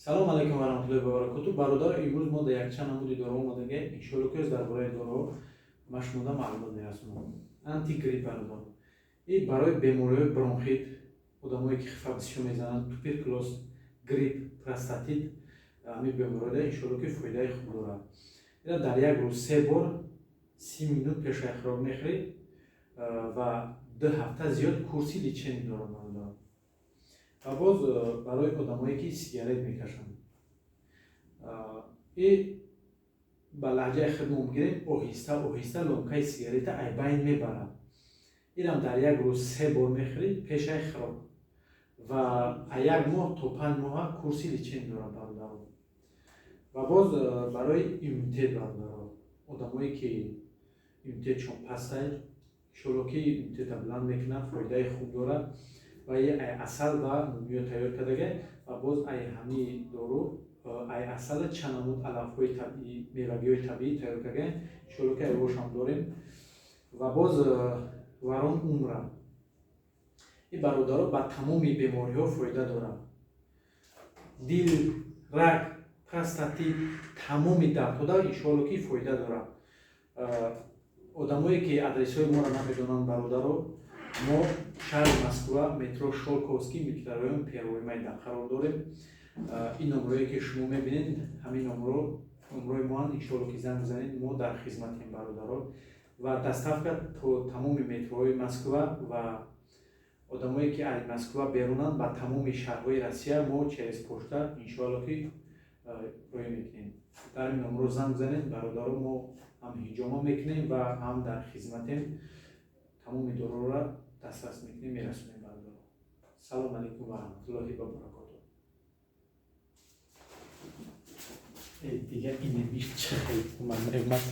Салом алейкум ва раҳматуллоҳи ва баракоту. Бародар, имрӯз мо дар якчанд намуди доруҳо омадагем. Иншоалло, ки дар бораи доруҳо ма шумода маълумот мерасонам. Антигрипп, бародар, и барои бемориҳои бронхит, одамое ки хифа бисёр мезананд, туберкулоз, грипп, простатит, ҳамин бемориҳода иншоалло ки фоидаи хуб дорад. Ина дар як рӯз се бор 30 минут пешаи хӯрок мехӯрӣ ва 2 ҳафта зиёд курси лечение дорад, бародар. Ва боз барои одамое ки сигарет мекашанд, и ба лаҳҷаи худмон бигирем, оҳиста оҳиста ломкаи сигарета айбайн мебарад. Инам дар як рӯз се бор мехӯрӣ пешаи хӯрок ва як моҳ то 5 моҳа курси лечение дорад, бародаро. Ва боз барои иммунитет, бародаро, одамое ки иммунитетшон пастай, иншоалло ки иммунитета баланд мекунад, фоидаи хуб дорад. Ва ай асал ва мумиё тайёр кардага. Ва боз ай ҳамин дору, ай асала чанд намуд алафҳои табиӣ, мевагиҳои табиӣ тайёр кардаем, иншоалло ки айвошам дорем. Ва боз варон умра, ин, бародаро, ба тамоми бемориҳо фоида дорад: дил, раг, простатит, тамоми дардҳода иншоалло ки фоида дорад. Одамое ки адресҳои моро намедонанд, бародаро, мо шаҳри Москва, метро Щёлковский, микрорайон Первый Май қарор дорем. Ин номрое ки шумо мебинед, ҳамин номро номрои моанд. Иншоалло ки занг бизанед, мо дар хизматем, бародаро. Ва доставка то тамоми метроҳои Москва ва одамое ки аз Москва берунанд, ба тамоми шаҳрҳои Россия мо через почта иншоалло ки роҳӣ мекунем. Дар ин номро занг бизанед, бародаро, мо ҳам ҳиҷома мекунем ва ҳам дар хизматем, тамоми дороро дастрас мекунем, мерасонем, бародаро. Салом алейкум ва раҳматуллоҳи ва баракоту. Дига инемиш чӣ хел омад, меомад.